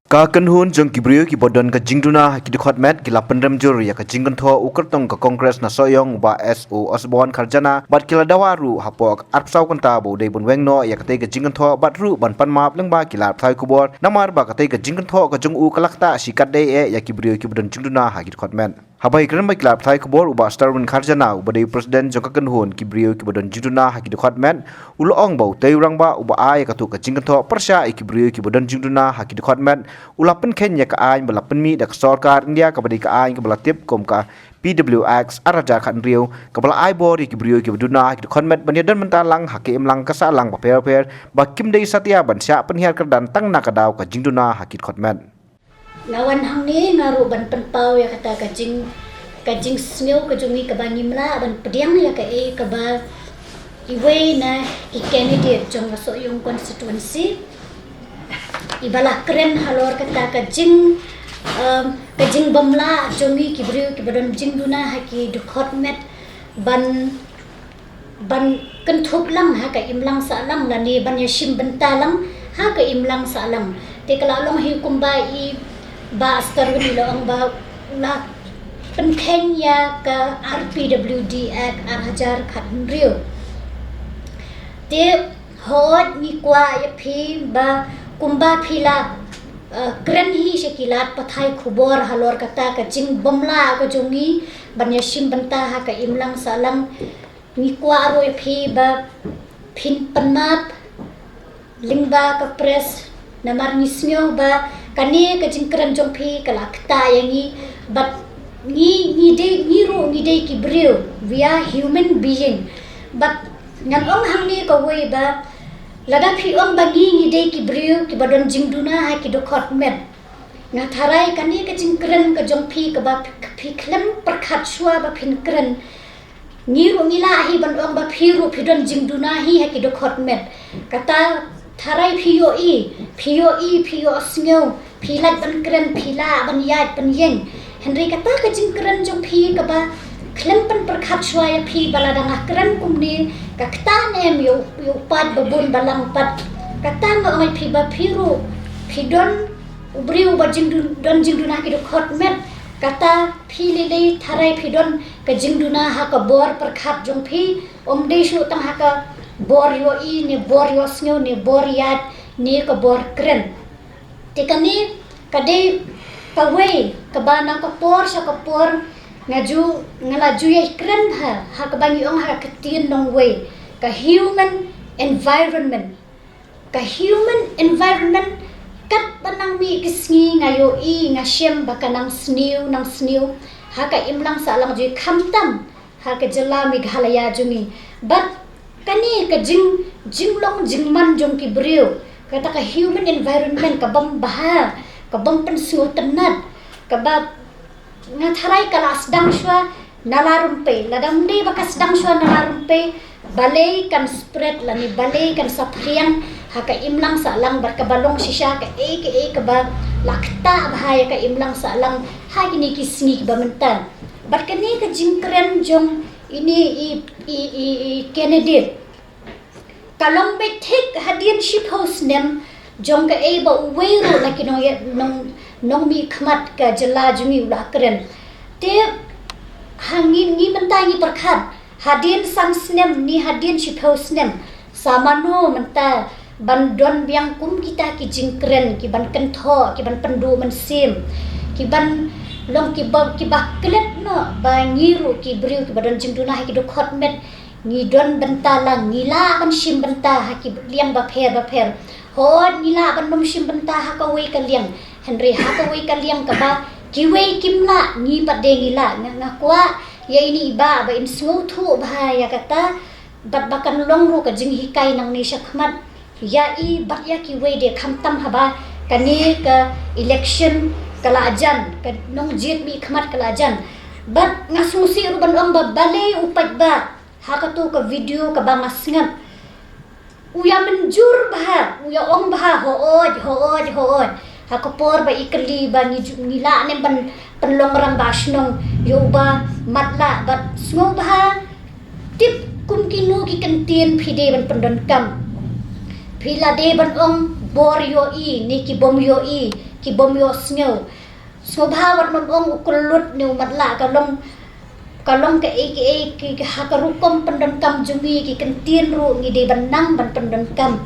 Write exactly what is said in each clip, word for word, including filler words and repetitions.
Ka kynhun jong ki briew kiba don ka jingduna ha ki dkhot met ki la pynrem jur ïa ka jingkynthoh u kyrtong ka Congress na Sohiong u Bah S O Osborne Kharjana bad ki la dawa ruh hapoh ka arphew kynta ba u dei ban weng noh ïa katei ka jingkynthoh bad ruh ban pan map lyngba ki lad pathai khubor namar ba katei ka jingkynthoh ka jong u ka la ktah shikatdei eh ïa ki briew kiba don jingduna ha ki dkhot met. Haba ïakren bad ki lad pathai khubor u Bah Starwin Kharjana uba dei u president jong ka kynhun ki briew kiba don jingduna ha ki dkhot met u la ong ba utei u rangbah uba ai ïa katei ka jingkynthoh pyrshah ïa ki briew kiba don jingduna ha ki dkhot met u la pynkheiñ ïa ka aiñ ba la pynmih da ka sorkar India kaba dei ka aiñ kaba la tip kum ka P W X ar hajar khathynriew kaba la ai bor ïa ki briew kiba duna ha ki dkhot met ban ïadon bynta lang ha ka imlang ka sahlang bapher bapher ba kim dei satia ban shah pynhiar kyrdan tang na ka daw ka jingduna ha ki dkhot met. Nga wan hangne nga ruh ban pynpaw ïa kata ka jing, ka jingsngew ka jong ngi kaba ngim lah ban pdiang ïa kaei kaba iwei na i candidate jong ka Sohiong constituency iba la kren halor kata ka jing, um, ka jingbymlah jong ngi ki briew kiba don jingduna ha ki dkhot met ban ban kynthup lang ha ka imlang sahlang lane ban ïashim bynta lang ha ka imlang sahlang. Te ka la long hi kumba i Bah Starwin i la ong ba u la pynkheiñ ïa ka R P W D Act ar hajar khathynriew. Te hooid ngi kwah ïa phi ba kumba phi la, eh, kren hi sha ki lad pathai khubor halor kata ka jingbymlah ka jong ngi ban ïashim bynta ha ka imlang sahlang. Ngi kwah ruh ïa phi ba phin pan map lyngba ka press namar ngi sngew ba kane ka jingkren jong phi ka la ktah ïa ngi bad ngi, ngi dei, ngi ruh ngi dei ki briew, we are human being. Bad ngan ong hangne kawei ba lada phi ong ba ngi, ngi dei ki briew kiba don jingduna ha ki dkhot met, nga tharai kane ka jingkren ka jong phi kaba phi khlem pyrkhat shuwa ba phin kren. Ngi ruh ngi lah hi ban ong ba phi ruh phi don jingduna hi ha ki dkhot met. Kata tharai phi ïohi, phi ïohi, phi ïohsngew, phi lah ban kren, phi lah ban ïaid ban ïeng. Hynrei kata ka jingkren jong phi kaba khlem pynpyrkhat shuwa ïa phi ba lada nga kren kumne ka ktah ne em ïa u, ïa u paid babun balang pat. Kata nga ong ïa phi ba phi ruh phi don u briew ba jingdun, don jingduna ha ki dkhot met. Kata phi lei lei tharai phi don ka jingduna ha ka bor pyrkhat jong phi, ym dei shuh tang ha ka bor ïohi ne bor ïohsngew ne bor ïaid ne ka bor kren. Te kane ka dei kawei kaba na ka por sha ka por nga ju, nga la ju ïai kren ha, ha kaba ngi ong ha ka ktien nongwei ka human environment. Ka human environment, katba nang mih ki sngi nga ïohi, nga shem ba ka nang sniew, nang sniew ha ka imlang sahlang jong ngi khamtam ha ka jylla Meghalaya jong ngi. Bad kane ka jing, jinglong jingman jong ki briew, kata ka human environment ka bym bha, ka bym pynsngewtynnat, kaba nga tharai ka la sdang shuwa na la Rumpei. Lada ym dei ba ka sdang shuwa na la Rumpei, balei kan spread lane balei kan saphriang ha ka imlang sahlang bad kaba long shisha kaei kaei kaba la ktah bha ïa ka imlang sahlang ha kine ki sngi kiba mynta. Bad kane ka jingkren jong ine i, i, i, i candidate ka long beit thik hadien shiphew snem jong kaei ba uwei ruh na ki nong, nong, nongmihkhmat ka jylla jong ngi u la kren. Te ha ngi, ngi mynta ngi pyrkhat hadien san snem ne hadien shiphew snem, sa mano mynta ban don biang kum kita ki jingkren kiban kynthoh, kiban pynduh mynsiem, kiban long kiba, kiba klet noh ba ngi ruh ki briew kiba don jingduna ha ki dkhot met ngi don bynta lang, ngi lah ban shim bynta ha ki liang bapher bapher. Hooid ngi lah ban ym shim bynta ha kawei ka liang, hynrei ha kawei ka liang kaba kiwei kim lah ngi pat de ngi lah. Nga, nga kwah ïa ine i bah ba in sngewthuh bha ïa kata bad ba kan long ruh ka jinghikai nangne shakhmat ïa i bad ïa kiwei de khamtam haba kane ka election ka la jan, ka nongjied mihkhmat ka la jan. Bad nga sngewsih ruh ban ong ba balei u paidbah ha kato ka video kaba nga sngap u ïa mynjur bha, u ïa ong bha hooid, hooid, hooid. Ha ka por ba i kylli ba ngi ju, ngi lah ne em ban pynlong rangbah shnong ïa uba matlah bad sngewbha tip kum kino ki kyntien phi dei ban pyndonkam. Phi la dei ban ong bor ïohi ne ki bym ïohi, ki bym ïohsngew. Sngewbha wat nym ong u kyllut ne u matlah, ka long, ka long kaei kaei ki, ki ha ka rukom pyndonkam jong ngi, ki kyntien ruh ngi dei ban nang ban pyndonkam.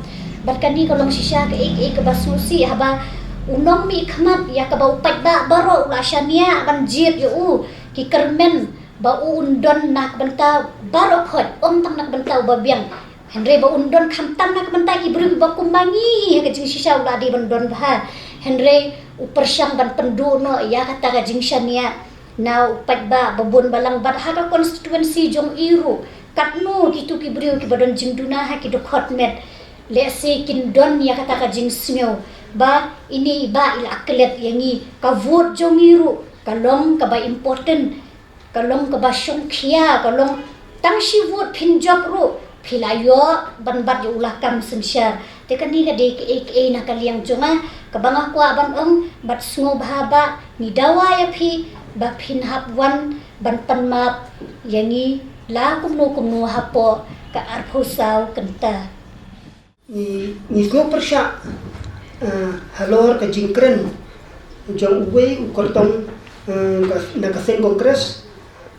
Bad kane ka long shisha kaei kaei kaba sngewsih, haba u nongmihkhmat ïa kaba u paidbah baroh u la shaniah ban jied ïa u, ki kyrmen ba u un don na ka bynta baroh khoit, ym tang na ka bynta uba biang. Hynrei ba un don khamtam na ka bynta ki briew kiba kum ma ngi, ha ka jingshisha u la dei ban don bha. Hynrei u pyrshang ban pynduh noh ïa kata ka jingshaniah na u paidbah ba bun balang, bad ha ka constituency jong i ruh, katno kito ki briew kiba don jingduna ha ki dkhot met, lehse kin don ïa kata ka jingsngew ba ine i bah i la klet ïa ngi, ka vote jong ngi ruh ka long kaba important, ka long kaba shongkhia, ka long tang shi vote phin jop ruh phi la ïoh ban bat ïa u lakam synshar. Te kane ka dei kaei kaei na ka liang jong nga kaba nga kwah ban ong, bad sngewbha ba ngi dawa ïa phi ba phin hap wan ban pan map ïa ngi la kumno kumno hapoh ka arphew saw kynta. Ngi, ngi sngew pyrshah, eh, halor ka jingkren jong uwei u kyrtong, eh, ka, na ka seng Congress,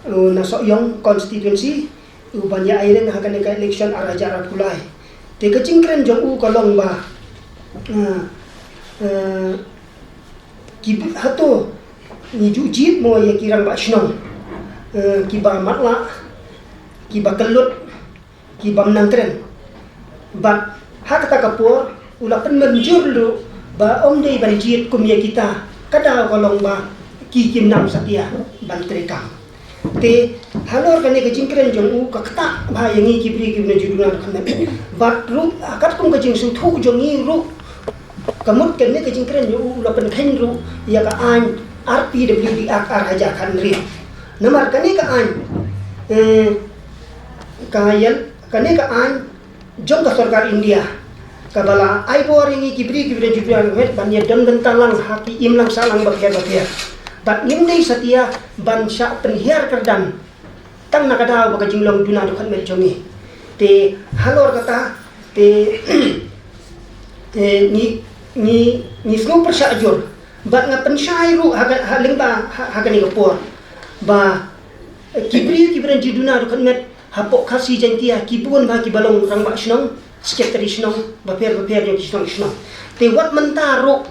eh, na Sohiong constituency, u ban ïa ai reng ha kane ka election ar hajar arphew lai. Te ka jingkren jong u ka long ba, eh, eh, ki bu-, hato ngi ju jied mo ïa ki rangbah shnong, eh, kiba matlah, kiba kyllut, ki bym nang kren. Bad ha kata ka por u la pynmynjur ruh ba ym dei ban jied kum ïa kita, ka daw ka long ba ki kim nang satia ban treikam. Te halor kane ka jingkren jong u ka ktah bha ïa ngi ki briew kiba na ju duna dkhot met. Bad ruh katkum ka jingsngewthuh jong ngi ruh, ka mut kane ka jingkren jong u u la pynkheiñ ruh ïa ka aiñ R P W D Act ar hajar khathynriew. Namar kane ka aiñ, eh, ka ïa, kane ka aiñ jong ka sorkar India kaba la ai bor ïa ngi ki briew kiba na ju duna dkhot met ban ïa don bynta lang ha ki imlang sahlang bapher bapher. Bad ngim dei satia ban shah pynhiar kyrdan tang na ka daw ba ka jinglong duna dkhot met jong ngi. Te halor kata te, te ngi, ngi, ngi sngew pyrshah jur. Bad nga pynshai ruh ha ka, ha lyngba, ha, ha kane ka por ba, eh, ki briew kiba na ju duna dkhot met hapoh Khasi Jaiñtia ki bun bha kiba long rangbah shnong, secretary shnong, bapher bapher jong ki shnong shnong. Te wat mynta ruh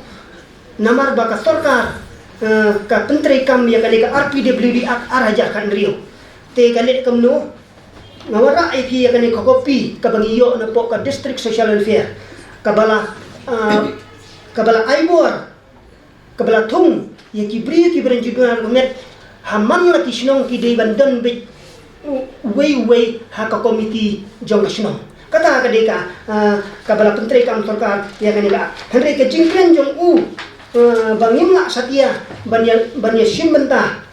namar ba ka sorkar, eh, ka pyntreikam ïa kane ka R P W D Act ar hajar khathynriew. Te ka leh kumno, nga wanrah ïa phi ïa kane ka kopi kaba ngi ïoh napoh ka District Social Welfare kaba la, eh, kaba la ai bor, kaba la thung ïa ki briew kiba na ju duna dkhot met ha man la ki shnong ki dei ban don beit u-, uwei uwei ha ka komiti jong ka shnong. Kata ka dei ka, ah, kaba la pyntreikam sorkar ïa kane ka. Hynrei ka jingkren jong u, ah, ba ngim lah satia ban ïa, ban ïa shim bynta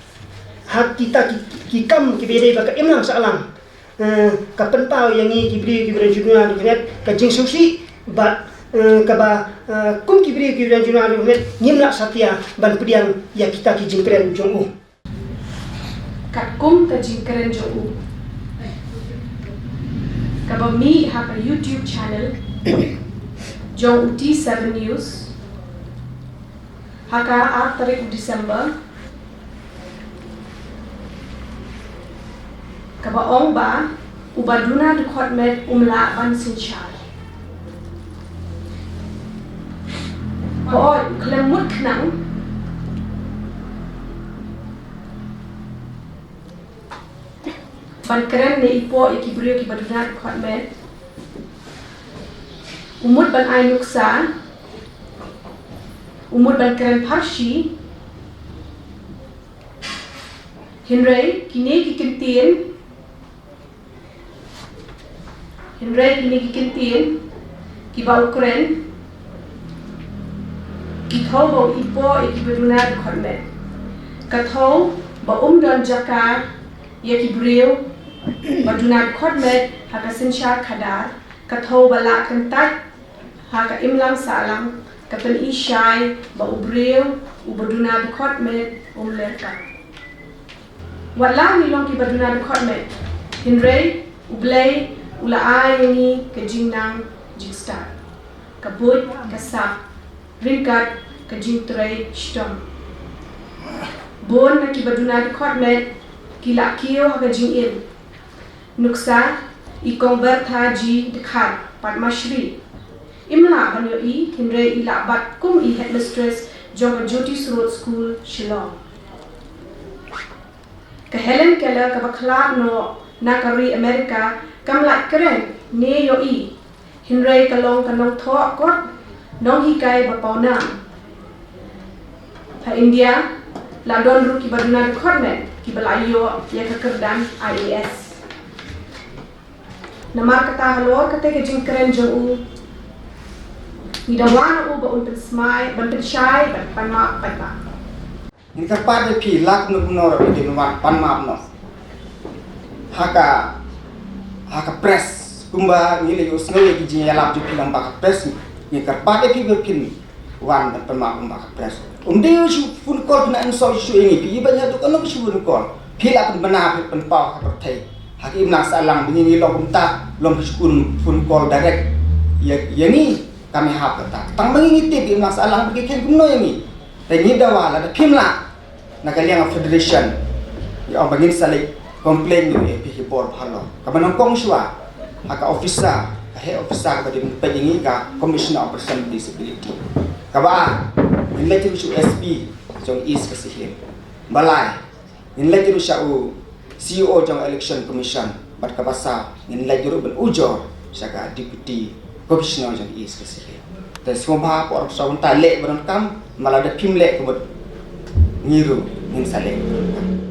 ha kita ki, ki kam kiba dei ba ka imlang sahlang, eh, ka pynpaw ïa ngi ki briew kiba na ju duna dkhot met ka jingsngewsih bad, eh, kaba, eh, kum ki briew kiba na ju duna dkhot met ngim lah satia ban pdiang ïa kita ki jingkren jong u. Katkum ka jingkren jong u kaba mih ha ka YouTube channel jong u T seven News ha ka ar tarik u December, kaba ong ba u ba duna dkhot met um lah ban synshar. Hooid, u khlem mut khnang ban kren ne ipoh ïa ki briew kiba duna dkhot met. U mut ban ai nuksa, u mut ban kren pharshi. Hynrei kine ki kyntien, hynrei kine ki kyntien kiba u kren, ki thew ba u ipoh ïa kiba duna dkhot met. Ka thew ba um don jaka ïa ki briew ba duna dkhot met ha ka synshar khadar. Ka thew ba lah kyntait ha ka imlang sahlang, ka pyni shai ba u briew uba duna dkhot met um leh ka. Wat la ngi long kiba duna dkhot met, hynrei U Blei u la ai ïa ngi ka jingnang jingstad, ka buit ka sap, ryngkat ka jingtrei shitom. Bun na kiba duna dkhot met ki la kiew ha ka jingim. Nuksa, i Kong Bertha G Dkhar, Padma Shri. Im lah ban ïohi, hynrei i la bat kum i headmistress jong ka Jyoti Srot School, Shillong. Ka Helen Keller kaba khlad noh na ka ri America kam lait kren ne ïohi. Hynrei ka long ka nongthoh kot, nonghikai ba pawnam. Ha India, la don ruh kiba duna dkhot met, kiba la ïoh ïa ka kyrdan I A S. Namar kata halor kata ka jingkren jong u, ngi da wan u ba un pynsmai, ban pynshai, ban pan map, pan map. Ngin kyrpad ïa phi la kumno kumno ruh ngin wan pan map noh. Ha ka, ha ka press, kumba ngi la ïohsngew ïa ki jingïalap jong phi lyngba ka press, ngin kyrpad ïa phi ba phin wan ban pan map lyngba ka press. Um dei shu phone call phin ïa shu ïa ngi, phi ban ïa duk ano shu phone call. Phi la pynbna phi pynpaw ha ka pyrthei. Ha ka imlang sahlang ba ngi ngi long kumta, long shu phone call direct ïa, ïa ngi. Kam ïahap kata. Tang ba ngi ngi tip imlang sahlang ba ki khein kumno ïa ngi. Te ngi dawa lada phim lah na ka liang federation, ngi ong ba ngin sa leit complain ïa u A P K bor bha lo. Kaba nyngkong shuwa, ha ka officer, ka head officer kaba dei ban peit ïa ngi ka Commissioner of Persons with Disability. Kaba, ngin leit ruh sha u S P jong East Khasi Hills. Balai, ngin leit ruh sha u C E O jong Election Commission, bad kaba saw, ngin leit ruh ban ujor sha ka Deputy Commissioner jong East Khasi Hills. Te sngewbha por sa un ta leh ba donkam, ma lada phim leh ka mut ngi ruh ngin sa leh ba donkam.